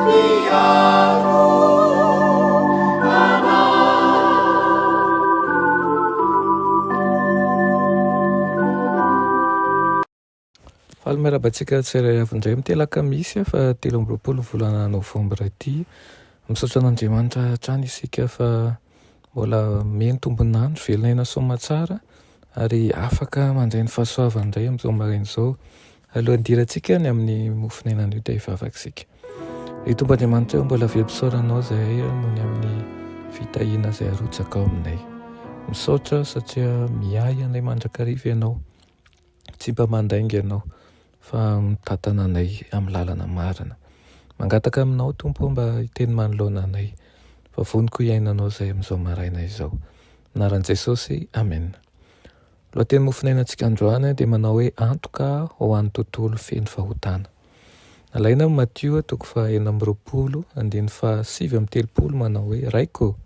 Mpiaro anay. Faly miarahaba antsika tsirairay avy indray amin'ity alakamisy faha 23 volana novambra ity. Misaotra an'Andriamanitra hatrany isika fa mbola omeny tombon'andro, velona aina soamatsara ary afaka mandray ny fahasoavany indray amin'izao maraina izao. Alohan'ny hidirantsika ny amin'ny mofon'aina anio dia hivavaka isika. Ry Tompo Andriamanitra ô, mbola velom-pisaorana Anao izahay noho ny amin'ny fitahiana izay arotsakao aminay. Misaotra satria miahy anay mandrakariva Ianao. Tsy mba mandainga Ianao fa mitantana anay amin'ny lalana marina. Mangataka Aminao Tompo ô mba hiteny manoloana anay fa voniko hiaina Anao izahay amin'izao maraina izao. Anaran'i Jesosy, Amena. Lohateny mofonainantsika androany dia manao hoe Antoka ho an'ny tontolo feno fahotana. Nalaina amin'ny Matio toko faha 26 andininy faha 39 manao hoe Raiko ô,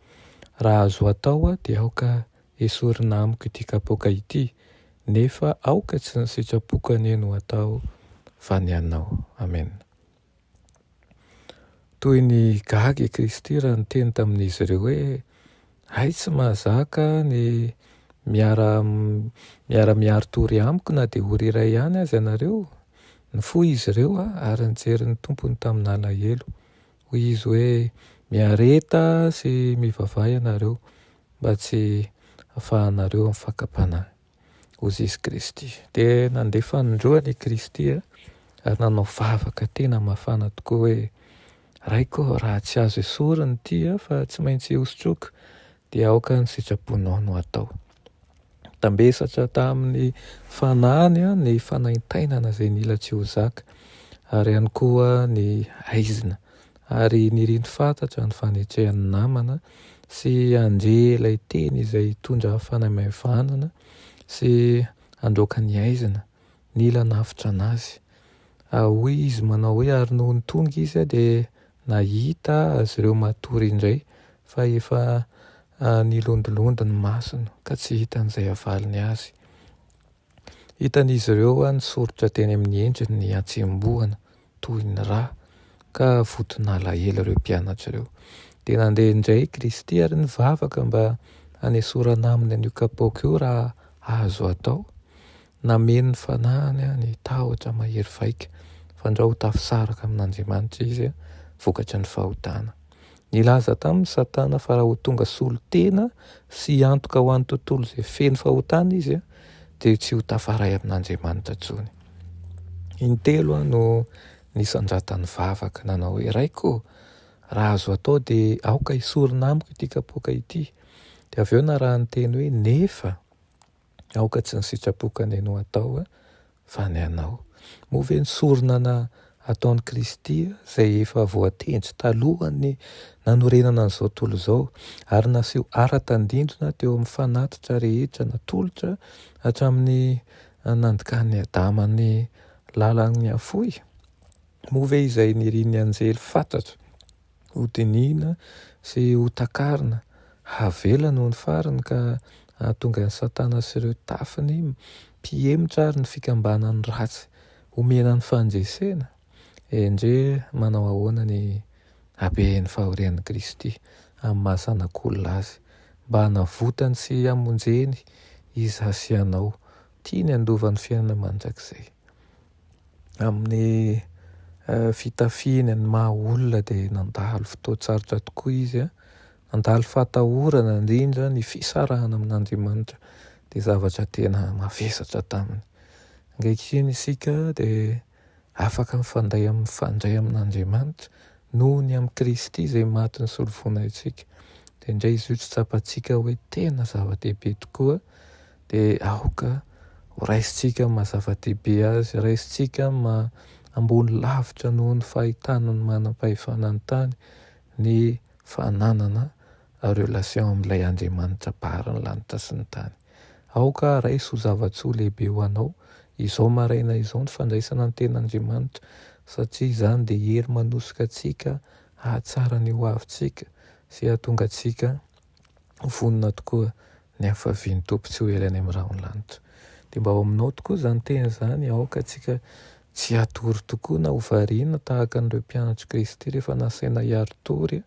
raha azo atao dia aoka esorina amiko ity kapoaka ity, nefa aoka tsy ny sitrapoko anie no atao fa ny anao. Amena. Toy ny gaga i Kristy raha niteny tamin'izy ireo hoe, Hay tsy mahazaka ny miara miara-miari-tory amiko na dia ora iray ihany aza ianareo. Nifoha izy ireo ary nijery ny Tompony tamin'alahelo. Hoy izy hoe, Miareta sy mivavaha ianareo mba tsy hahafahanareo amin'ny fakam-panahy. Hoy Izy Kristy. Dia nandeha fanindroany i Kristy ary nanao vavaka tena mafana tokoa hoe, Raiko ô, raha tsy azo esorina ity fa tsy maintsy hosotroiko, dia aoka ny sitraponao no hatao. Tambesatra tamin'ny fanahiny ny fanaintainana izay nila tsy ho zaka, ary ihany koa ny haizina. Ary niriny fatratra ny fanetrehan'ny namana sy handre ilay teny izay hitondra fanamaivanana sy handroaka ny haizina nila hanafotrana azy. Hoy izy manao hoe, ary nony tonga izy dia nahita azy ireo matory indray fa efa nilondilondy ny masony ka tsy hitany izay havaliny azy. Hitan'izy ireo ny soritra teny amin'ny endriny ny hatsembohana toy ny ra, ka voton'alahelo ireo mpianatra ireo. Dia nandeha indray i Kristy ary nivavaka mba hanesorana aminy an'io kapoaka io raha azo atao. Nameno ny fanahiny ny tahotra mahery vaika fandrao ho tafisaraka amin'Andriamanitra izy vokatry ny fahotana. Nilaza taminy Satana fa raha ho tonga solontena sy antoka ho an'ny tontolo izay feno fahotana izy, dia tsy ho tafaray amin'Andriamanitra intsony. Intelo no nisandratany vavaka, nanao hoe, Raiko ô, raha azo atao dia aoka hesorina amiko ity kapoaka ity. Dia avy eo narahany teny hoe, Nefa. Aoka tsy ny sitrapoko anie no atao fa ny anao. Moa ve ny sorona ataon'i Kristy izay efa voatendry talohan'ny nanorenana an'izao tontolo izao ary naseho ara-tandindona teo amin'ny fanatitra rehetra natolotra hatramin'ny nandikan'i Adama ny lalan'ny afoy? Moa ve izay nirian'ny anjely fatratra hodinihina sy hotakarina, havela noho ny fariny ka hahatonga an'i Satana sy ireo tafiny mpihemotra ary ny fikambanany ratsy homena ny fandresena? Endrey manao ahoana ny haben'ny fahorian'i Kristy amin'ny maha Zanak'olona Azy, mba hanavotany sy hamonjeny iza sy ianao tiany handova ny fiainana mandrakizay. Amin'ny fitafiany ny maha olona dia nandalo fotoan-tsarotra tokoa izy, nandalo fahatahorana indrindra ny fisarahana amin'Andriamanitra dia zavatra tena mavesatra taminy. Ankehitriny isika dia afaka mifandray mifandray amin'Andriamanitra noho ny amin'i Kristy izay maty nisolo voina antsika. Dia indray izy io tsy tsapantsika hoe tena zava-dehibe tokoa dia aoka ho raisintsika amin'ny maha zava-dehibe azy, raisintsika amin'ny maha ambony lavitra noho ny fahitana ny manam-pahefana ny tany ny fananana relation amin'ilay Andriamanitra mpahary ny lanitra sy ny tany. Aoka raiso ho zava-tsoa lehibe ho anao izao maraina izao ny fandraisana ny tenin'Andriamanitra satria izany dia hery manosika antsika hahatsara ny hoavintsika sy hahatonga antsika Ho vonona tokoa ny hafavian'ny Tompo tsy ho ela any amin'ny rahon'ny lanitra. Dia mba ao aminao tokoa izany teny izany, aoka tsika tsy hatory tokoa na ho variana tahaka an'ireo mpianatr'i Kristy rehefa nasaina hiari-tory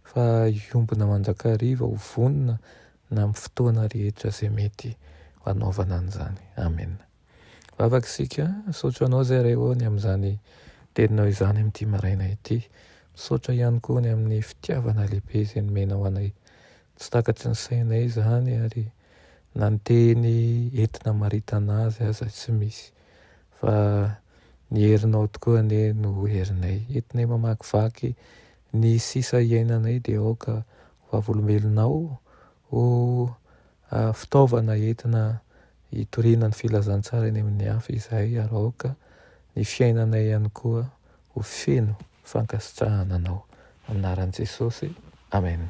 fa hiombona mandrakariva ho vonona na amin'ny fotoana rehetra izay mety hanaovana an'izany. Amena. Vavaka isika, misaotra anao izay Ray ô ny amin'izany teninao izany amin'ity maraina ity. Misaotra ihany koa ny amin'ny fitiavana lehibe izay nomenao anay. Tsy takatry ny sainay izany ary na ny teny entina hamaritana azy aza tsy misy. Fa ny herinao tokoa anie no herinay. Entinay mamakivaky ny sisa iainanay dia aoka ho vavolombelonao ho fitaovana entina hitoriana ny filazantsara eny amin'ny hafa izahay ary aoka ny fiainanay ihany koa ho feno fankasitrahana Anao. Amin'ny anaran'i Jesosy. Amen.